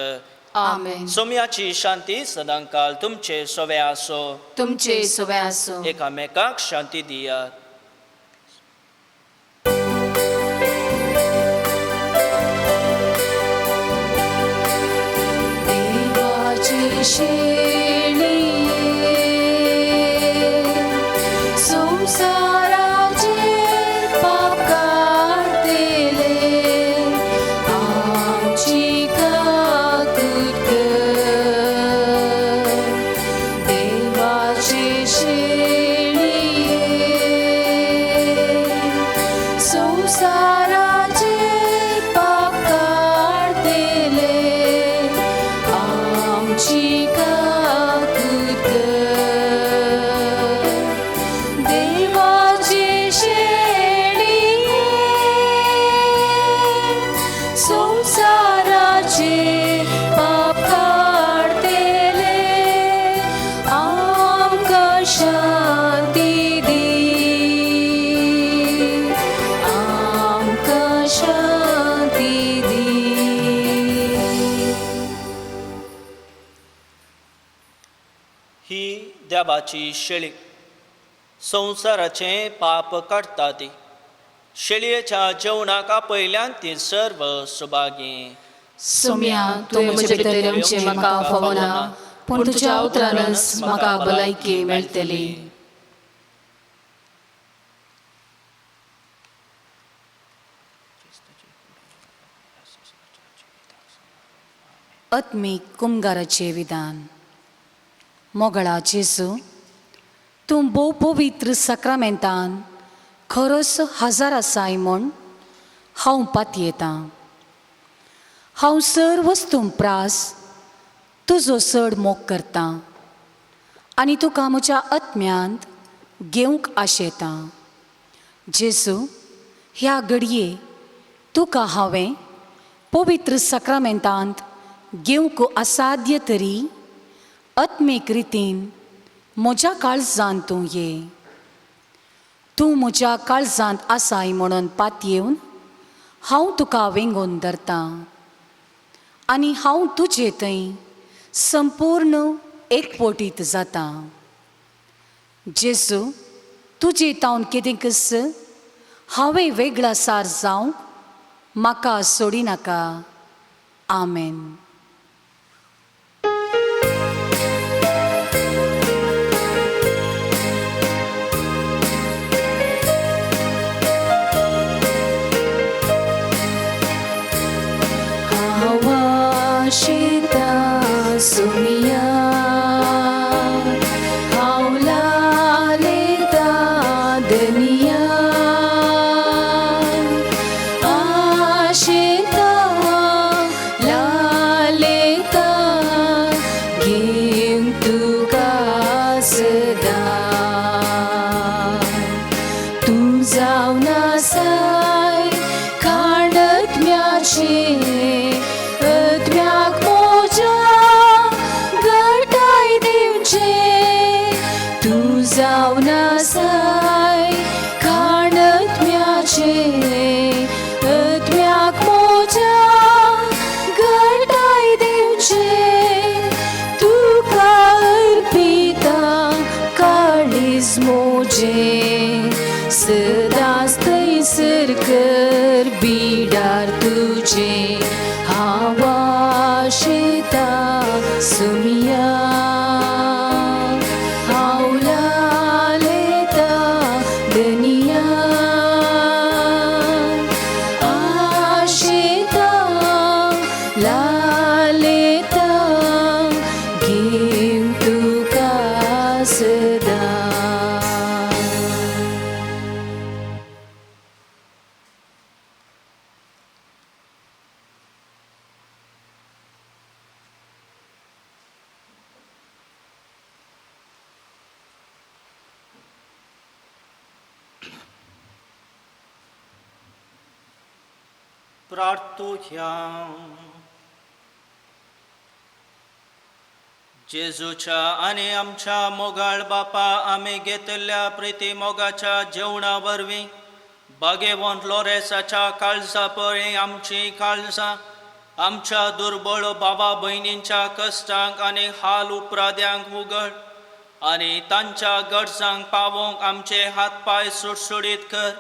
आमेन. सोमयाची शांती सदांकाल तुमचे सवे आसो. तुमचे सवे आसो. एकामेकाक शांती दियात. देवाची शेळये संवसाराचे पाप काडतले, आमची काकूट कर. देवाची शेळये संवसाराचे पाप काडतले, आमची काकूट कर. देवाची शेळये संवसाराचे पाप काडतले, आमकां शांती दी, आमकां शांती दी. ही देवाची शेळी संवसाराचें पाप काडटा ती. शेळयेच्या जेवणाक आपयल्यान ती सर्व सुभागी. सोम्या, तुवें म्हजे भितर येवचें म्हाका फावना, पूण तुज्या उतरानच म्हाका भलायकी मेळटली. आत्मीक कुमगाराचें विधान. मोगळा जेजू, तूं भोव पवित्र साक्रामेंतान खरोच हजार आसाय म्हूण हांव पातयेतां. हांव सर वस्तूं प्रास तुजो चड मोग करतां आनी तुका म्हज्या आत्म्यांत घेवंक आशेतां. जेजू, ह्या घडये तुका हांवें पवित्र साक्रामेंतांत घेवंक असाध्य तरी आत्मीक रितीन म्हज्या काळजांत तूं ये. तूं म्हज्या काळजांत आसाय म्हणून पातयेवन हांव तुका वेंगोवन धरतां आनी हांव तुजे थंय संपूर्ण एकवटीत जातां. जेजू, तुजे तावन कितेंकच हांवें वेगळा सार जावंक म्हाका सोडिनाका. आमेन. हांव आशेतां सोमया, तूं जावन आसाय खाण आत्म्याचें आत्म्याक म्हज्या घटाय दिवचें तूं जावन आसाय खाण आत्म्याचें आत्म्याक म्हज्या घटाय दिवचें तुका अर्पिता काळीज म्हजें सदांच थंयसर कर बिडार तुजें हांव आशेता सुमिया हांव लालेता दनिया आशेता लालेता घेवन तुका सदां. प्रार्थुया. जेजूच्या आनी आमच्या मोगाळ बापा, आमी घेतिल्ल्या प्रिती मोगाच्या जेवणा वरवीं बागेवंत लोरेसाच्या काळजा पळय आमची काळजां आमच्या दुर्बळ बाबा भयणींच्या कश्टांक आनी हाल उपराद्यांक उगड आनी तांच्या गरजांक पावोवंक आमचे हात पांय सुडसुडीत कर.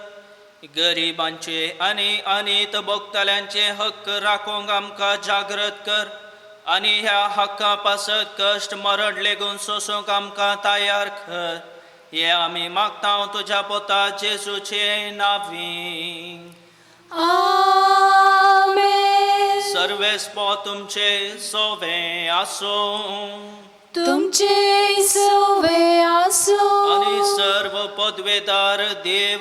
गरिबांचे आनी अनीत भोगतल्यांचे हक्क राखूंक आमकां जागृत कर आनी ह्या हक्का पासत कश्ट मरण लेगून सोसूंक आमकां तयार कर. हे आमी मागता तुज्या पोता जेजूचे नांवी. आमेन. सर्वेस्पो तुमचे सोवे आसूं. तुमचे सोवे आसूं. आनी सर्व पदवेदार देव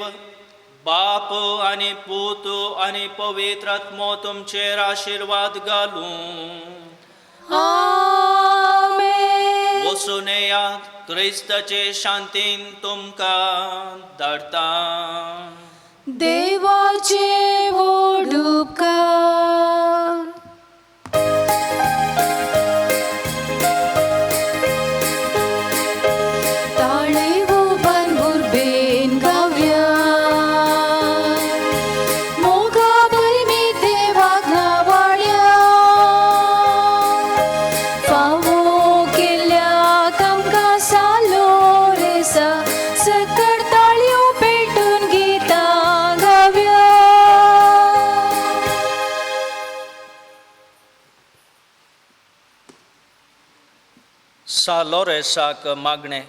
बाप आनी पूत आनी पवित्र आत्मो तुमचेर आशिर्वाद घालूं. आमेन. वचून येयात, क्रिस्ताचे शांतीन तुमकां धाडटा. देवाचे व्हड उपकार. ताळेवो बानबुरबेन गावया मोगा बरमी देवाक नावाळ्या फावो केल्ल्या आमकां सालो रेसा सकट ताळयो पेटून गितां गावया. सा लोरेसाक मागणें.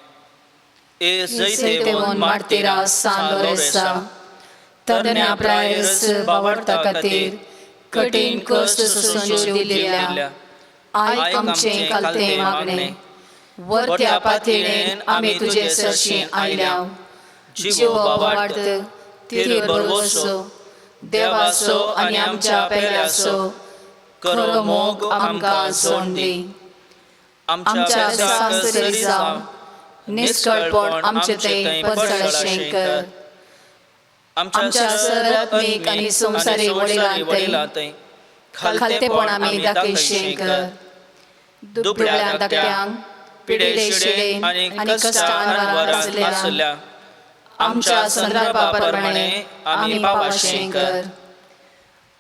ए जैतेवन मार्तीरा सान लोरेसा, तरण्या प्रायस बावडता खातीर कठीण कश्ट सोसून जीव दिल्ल्या, आयक आमचें कालतें मागणें. वरत्या पातयेन आमी तुजे सरशीं आयल्या. जिवो वाडत तीर भरवसो देवाचो आनी आमच्या पेल्याचो खरो मोग आमकां जोड दी. आमच्या सांसरी जावं निष्कळपण आमचे थंय पसळशें कर. आमच्या सरात्मीक आनी संवसारीक वडिलांतय खालतेपण आमी दाखयशें कर. दुबळ्या धाकट्यांक पिडे शिडेन आनी कश्टान आसलेल्या आमच्या संदर्भा प्रमाणे आमी पावाशें कर.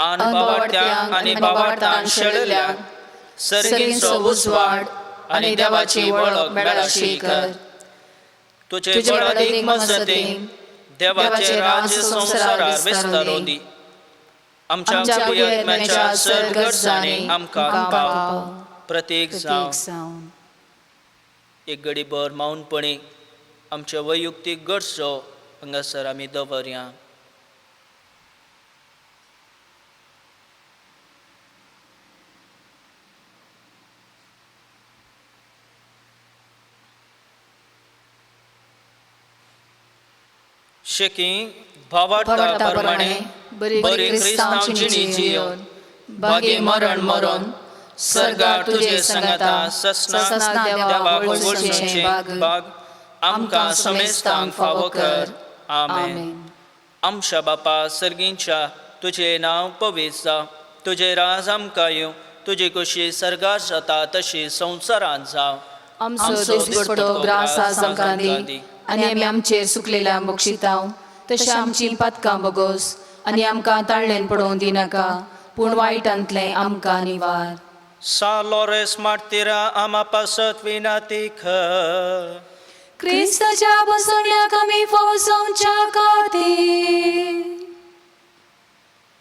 अनबावाडत्यांक आनी बावाडतान शेळिल्ल्यांक सर्गीचो उजवाड आनी देवाची वळख मेळाशी कर. तुजे बळादीक मजतीन देवाचे राज्य संवसारार विस्तारो दी. आमच्या प्रियत्म्याच्या सरगरजांनी आमकां पाव प्रतीक जावं. एक घडीभर मौनपणी आमच्या वैयक्तीक गरजो हांगासर आमी दवरया. शेकी भावार्था प्रमाणे बरी क्रिस्तांव जिणी जियोन बागे मरण मरोन सर्गार तुजे संगता ससना देवाक वळसूचे बाग आमकां समेस्तांक फावो कर. आमेन. आमच्या बापा सर्गींच्या, तुजें नांव पवित्र जावं, तुजें राज आमकां येवं, तुजी कुशी सर्गार जाता तशी संवसारांत जावं. आमचो दिसपडतो ग्रास आज आमकां दी आनी आमी आमचेर सुकलेल्या बक्षितांव तशें आमची पातकां बगोस आनी आमकां ताळ्ळेन पडोवंक दिनाका, पूण वायटांतलें आमकां निवार. सा लोरेस मार्तिरा आमा पासत विनाती कर. क्रिस्ताच्या बसवण्याक आमी फसोवच्या खातीर.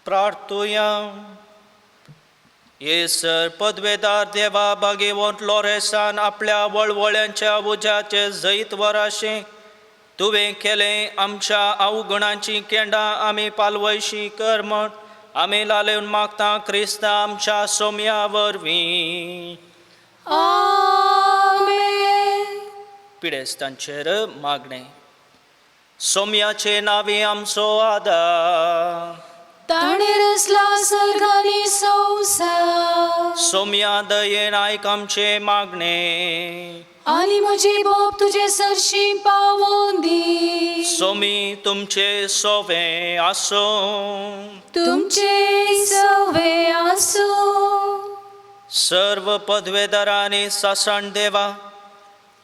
प्रार्थुया. येसर पदवेदार देवा बागेवंत लोरेसान आपल्या वळवळ्यांच्या उज्याचे जैत वराशें तुवें केलें, आमच्या अवगुणांची केंडां आमी पालवयशी कर म्हण आमी लालेवन मागता क्रिस्ता आमच्या सोम्या वरवीं. आमेन. पिडेस्तांचेर मागणें. सोम्याचे नावे आमचो आदार, ताणें रचला सर्ग आनी संवसार. सोम्या दयेन आयक आमचें मागणें. आनी म्हजी बोब तुजे सरशी पावोवन दी. सोमी तुमचे सोवे आसूं. तुमचे सवे आसूं. सर्व पदवेदारांनी सासण देवा,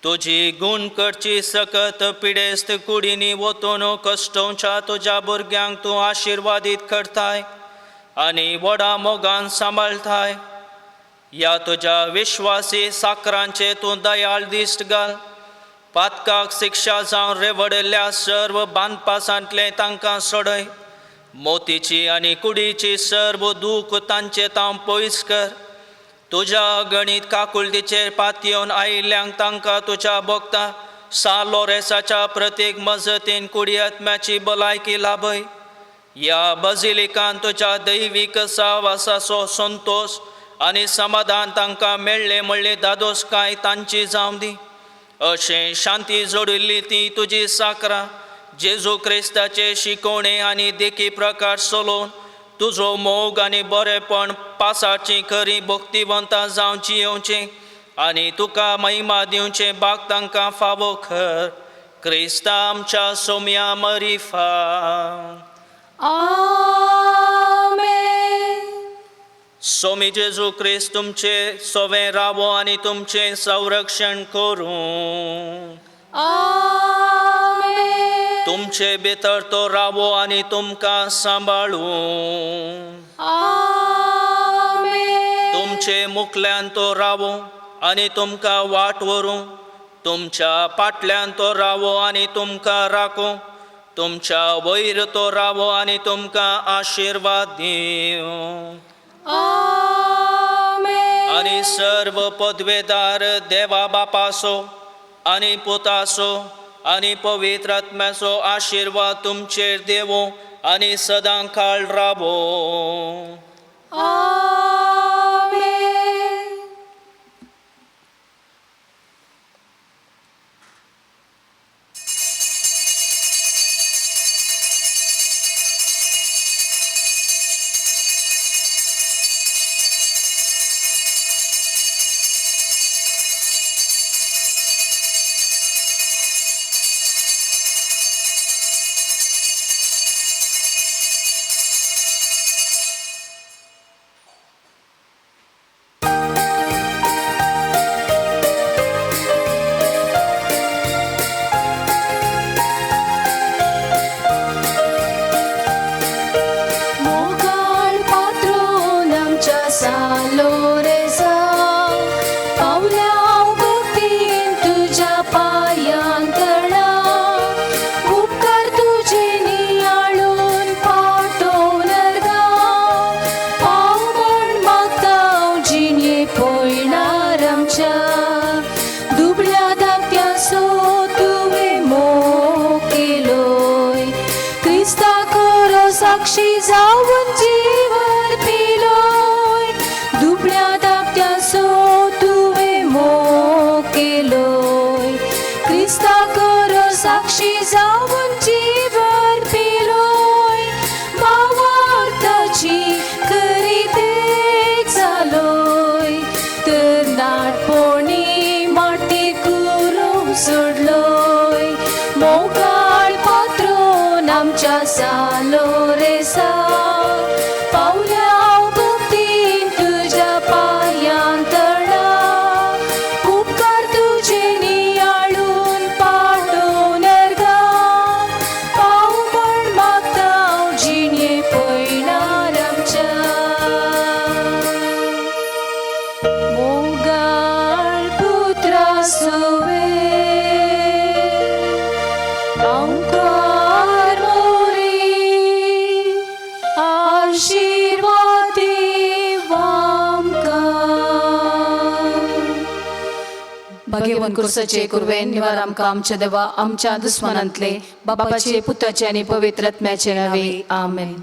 तुजी गुण करची सकत पिडेस्त कुडींनी वतून कश्टोवच्या तुज्या भुरग्यांक तूं आशिर्वादीत करताय आनी व्हडा मोगान सांबाळटाय. ह्या तुज्या विश्वासी साकरांचे तूं दयाळ दिश्ट घाल. पातकाक शिक्षा जावन रेवडिल्ल्या सर्व बांदपासांतलें तांकां सोडय. मोतीची आनी कुडीची सर्व दूख तांचे तांव पयस कर. तुज्या गणीत काकुळतीचेर पातयेवन आयिल्ल्यांक तांकां तुज्या भोगता सा लोरेसाच्या प्रत्येक मजतीन कुडी आत्म्याची भलायकी लाभय. ह्या बजिलिकान तुज्या दैवीक सावासाचो संतोश आनी समाधान तांकां मेळ्ळें म्हणली दादोसकाय तांची जावं दी. अशें शांती जोडिल्ली ती तुजी साकरां जेजू क्रिस्ताचे शिकवणे आनी देखी प्रकार चलोवन तुजो मोग आनी बरेपण पासाची खरी भक्तिवंतां जावन जियेवचें आनी तुका महिमा दिवचें बाग तांकां फावो खर. क्रिस्ता आमच्या सोम्या मरिफा. आमेन. सोमी जेजू क्रिस्त तुमचे सोवे रावो आनी तुमचें संरक्षण करूं. आमेन. तुमचे भितर तो रावो आनी तुमकां सांबाळूं. आमेन. तुमचे मुखल्यान तो रावो आनी तुमकां वाट व्हरूं. तुमच्या फाटल्यान तो रावो आनी तुमकां राखूं. तुमच्या वयर तो रावो आनी तुमकां आशिर्वाद दिवं. आमेन. आनी सर्व पदवेदार देवा बापाचो आनी पुताचो आनी पवित्र आत्म्याचो आशिर्वाद तुमचेर देवो आनी सदां काळ रावो. आमेन. मोगाळ पात्रोन आमच्या सालोरेसा, पावल्या भक्तीन तुज्या पायांतळा, उपकार तुजे नियाळून पाटोवन अर्गा, पाव म्हण मागता जिणे पयणार आमच्या, दुबळ्या धाकट्यासो तुवें मोग केलोय, क्रिस्ता खरो साक्षी जावन जीवन पिलोय, दुबळ्या धाकट्यासो तुवें मोग केलोय, क्रिस्ता खरो साक्षी जावन जीवन पिलोय, भावार्थाची खरी देख जालोय, तर नाटपोणी माटी कुरू सोडलोय. मोगाळ पात्रोन आमच्या सालो रेसा पावल्या भक्तीन तुज्या पांयां तळा उपकार तुजे नियाळून पाटोवन अर्गा पाव म्हण मागता जिणे पयणार आमच्या मोगाळ पुत्रा सोवे अंकार मोरी आशीर्वादी वामका भाग्यवन कुर्साचे कुर्वेन निवार आमकां आमच्या देवा आमच्या दुस्मानांतले बापाचे पुताचे आनी पवित्र आत्म्याचे नावे आमेन.